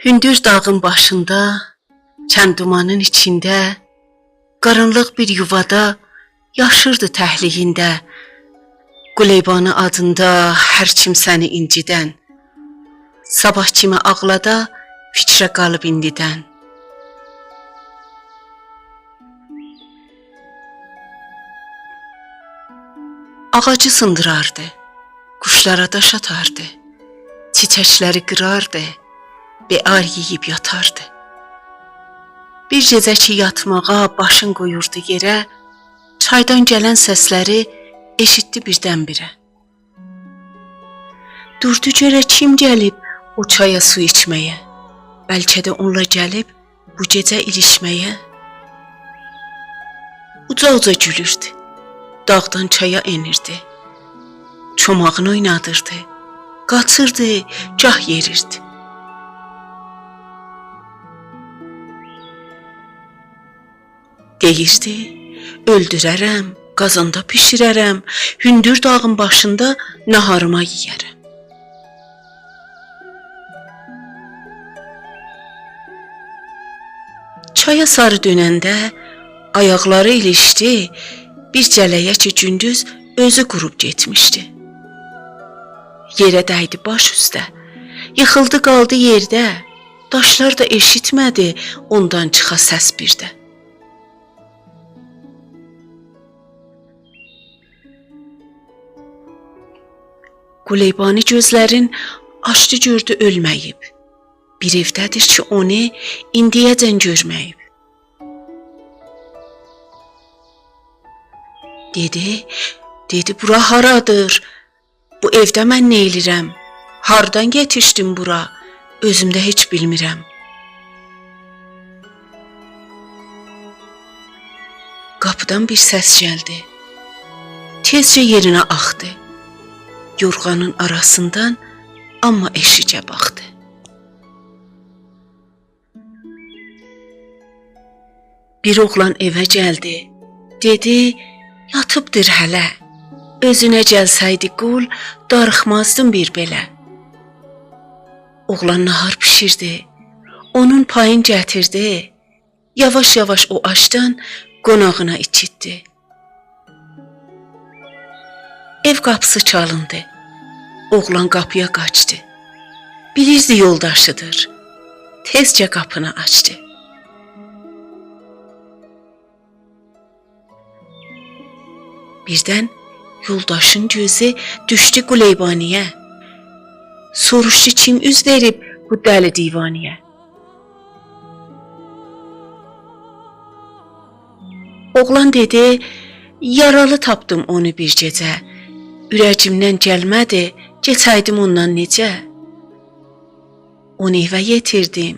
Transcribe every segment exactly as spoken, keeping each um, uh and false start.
هوندور داغین باشیندا، چن دومانین ایچینده، قارانلیق بیر یووادا یاشیردی تکلیگینده. قلیبانی آدیندا هر کیم سنی اینجیدن، صاباح کیمی آغلادا، فیکره قالیب ایندیدن. آغاجی سیندیراردی، قوشلارا داش آتاردی، چیچکلری قیراردی، بئار یئییب یاتاردی. بیر گئجه کی یاتماغا باشین قویوردو یئره، چایدان گلن سسلری ائشیتدی بیردن-بیره. دوردو گؤره کیم گلیب او چایا سو ایچمه‌یه؟ بلکه ده اونلار گلیب بو گئجه ایلیشمه‌یه؟ اوجا-اوجا گولوردو، داغدان چایا ائنیردی. چوماغینی اوینادیردی، قاچیردی، گاه یئریردی. دئییردی: «اؤلدوره‌رم، قازاندا بیشیره‌رم، هوندور داغین باشیندا ناهاریما یئیه‌رم.» چایا ساری دؤننده آیاقلاری ایلیشدی بیر جله‌یه کی گوندوز اؤزو قوروب گئتمیشدی. یئره دَیدی باش اوسته، ییخیلدی قالدی یئرده، داشلار دا ائشیتمه‌دی اوندان چیخا سس بیر ده. قلیبانی گؤزلرین آچدی، گؤردو اؤلمه‌ییب. بیر ائوده‌دیر کی اونو ایندییه‌جن گؤرمه‌ییب. دئدی، دئدی: «بورا هارادیر؟ بو ائوده من نئیلیرم؟ هاردان یئتیشدیم بورا؟ اؤزوم ده هئچ بیلمیرم.» قاپیدان بیر سس گلدی. تئزجه یئرینه آخدی. یورغانین آراسیندان آمما ائشیگه باخدی. بیر اوغلان ائوه گلدی. دئدی: «یاتیبدیر هله. اؤزونه گلسه‌یدی قول، داریخمازدیم بیر بئله.» اوغلان ناهار بیشیردی. اونون پایین گتیردی. یاواش-یاواش او آشدان قوناغینا ایچیتدی. ائو قاپیسی چالیندی. اوغلان قاپییا قاچدی. بیلیردی یولداشیدیر. تئزجه قاپینی آچدی. بیردن یولداشین گؤزو دوشدو قلیبانی‌یه. سوروشدو: «کیم اوز وئریب بو دلی دیوانه‌یه؟» اوغلان دئدی: «یارالی تاپدیم اونو بیر گئجه. اوره‌ییمدن گلمه‌دی، گئچه‌یدیم اوندان نئجه؟ اونو ائوه یئتیردیم،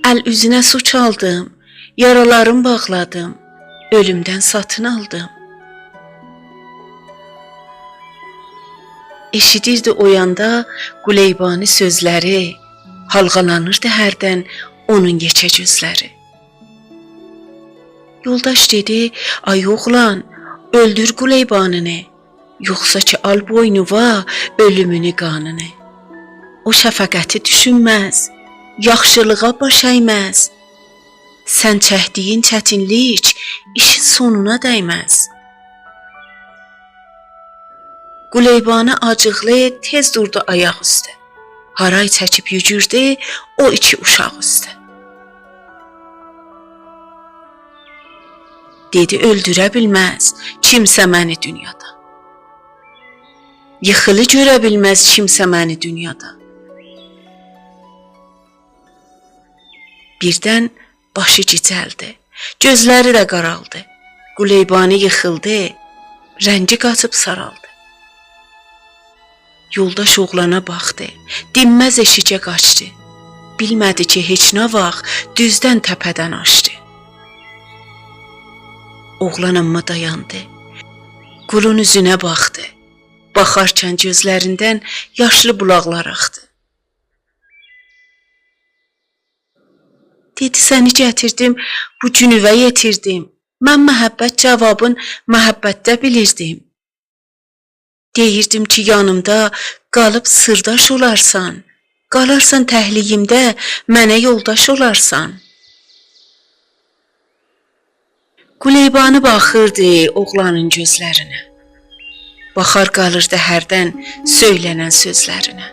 ال اوزونه سو چالدیم، یارالارین باغلادیم، اؤلومدن ساتین آلدیم.» ائشیدیردی او یاندا قلیبانی سؤزلری، هالقالانیردی هردن اونون یئکه گؤزلری. یولداش دئدی: «آی اوغلان، اؤلدور قلیبانینی، یوخسا کی آل بوینووا اؤلومونو قانینی. او شفقتی دوشونمز، یاخشیلیغا باش اَیمز. سن چکدیگین چتینلیک ایشین سونونا دَیمز.» قلیبانی آجیقلی تئز دوردو آیاق اوسته. هارای چکیب یوگوردو او ایکی اوشاق اوسته. دئدی: «اؤلدوره بیلمز کیمسه منی دونیادا. ییخیلی گؤره بیلمز کیمسه منی دونیادا.» بیردن باشی گیجلدی، گؤزلری ده قارالدی. قلیبانی ییخیلدی، رنگی قاچیب سارالدی. یولداش اوغلانا باخدی، دینمز ائشیگه قاچدی. بیلمه‌دی کی هئچ نه واخت دوزدن تپه‌دن آشدی. اوغلان آمما دایاندی، قولون اوزونه باخدی. باخارکن گؤزلریندن یاشلی بولاقلار آخدی. دئدی: «سنی گتیردیم، بو گونووه یئتیردیم. من محبت جاوابین محبتده بیلیردیم. دئییردیم کی یانیمدا قالیب سیرداش اولارسان، قالارسان تکلیگیمده، منه یولداش اولارسان. قلیبانی باخیردی اوغلانین گؤزلرینه. باخار قالیردی هردن سؤیله‌نن سؤزلرینه.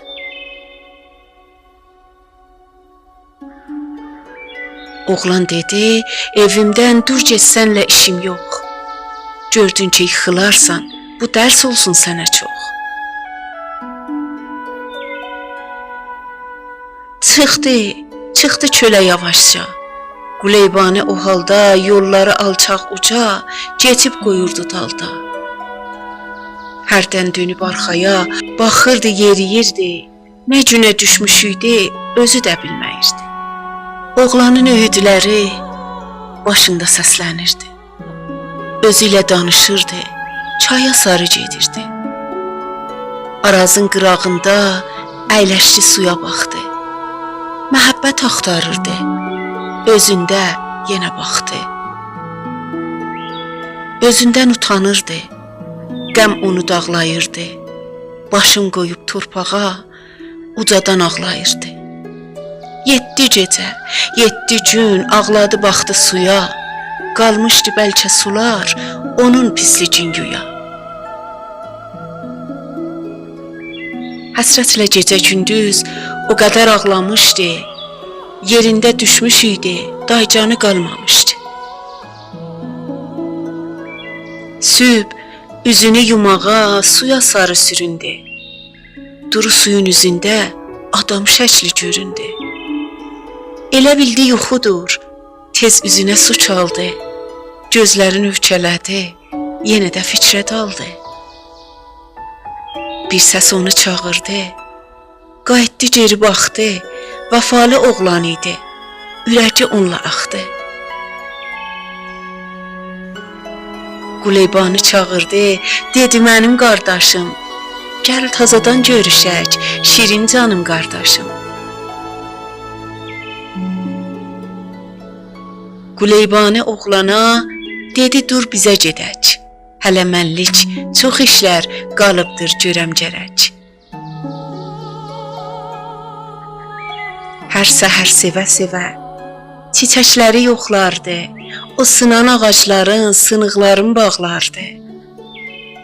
اوغلان دئدی: «ائویمدن دور گئت، سنله ایشیم یوخ. گؤردون کی، ییخیلارسان، بو درس اولسون سنه چوخ.» چیخدی، چیخدی چؤله یاواشجا. قلیبانی او حالدا یوللاری آلچاق اوجا گئدیب قویوردو دالدا. هردن دؤنوب آرخایا باخیردی، یئرییردی. نه گونه دوشموش ایدی، اؤزو ده بیلمه‌ییردی. اوغلانین اؤیودلری باشیندا سسله‌نیردی. اؤزو ایله دانیشیردی، چایا ساری گئدیردی. آرازین قیراغیندا اَیلشدی، سویا باخدی. محبت آختاریردی، اؤزونده یئنه باخدی. اؤزوندن اوتانیردی، غم اونو داغلاییردی. باشین قویوب تورپاغا، اوجادان آغلاییردی. یئددی گئجه، یئددی گون آغلادی، باخدی سویا. قالمیشدی بلکه سولار اونون پیسلیگین یویا. حسرتله گئجه گوندوز او قدر آغلامیشدی، یئرینده دوشموش ایدی، دایجانی قالمامیشدی. صبح اوزونو یوماغا سویا ساری سوروندو. دورو سویون اوزونده آدام شکلی گؤروندو. ائله بیلدی یوخودور، تئز اوزونه سو چالدی. گؤزلرین اؤرکه‌له‌دی، یئنه ده فیکره دالدی. بیر سس اونو چاغیردی. قاییتدی گئری باخدی، وفالی اوغلان ایدی، اوره‌یی اونونلا آخدی. قلیبانی چاغیردی، دئدی: «منیم قارداشیم، گل تازادان گؤروشک، شیرین جانیم قارداشیم.» قلیبانی اوغلانا دئدی: «دور بیزه گئدک، هله منلیک چوخ ایشلر قالیبدیر گؤرم گرک.» هر سحر سئوه-سئوه چیچکلری یوخلاردی، او سینان آغاجلارین سینیقلارین باغلاردی.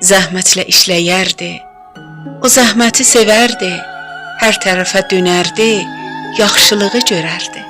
زحمتله ایشله‌یردی، او زحمتی سئوردی، هر طرفه دؤنردی، یاخشیلیغی گؤرردی.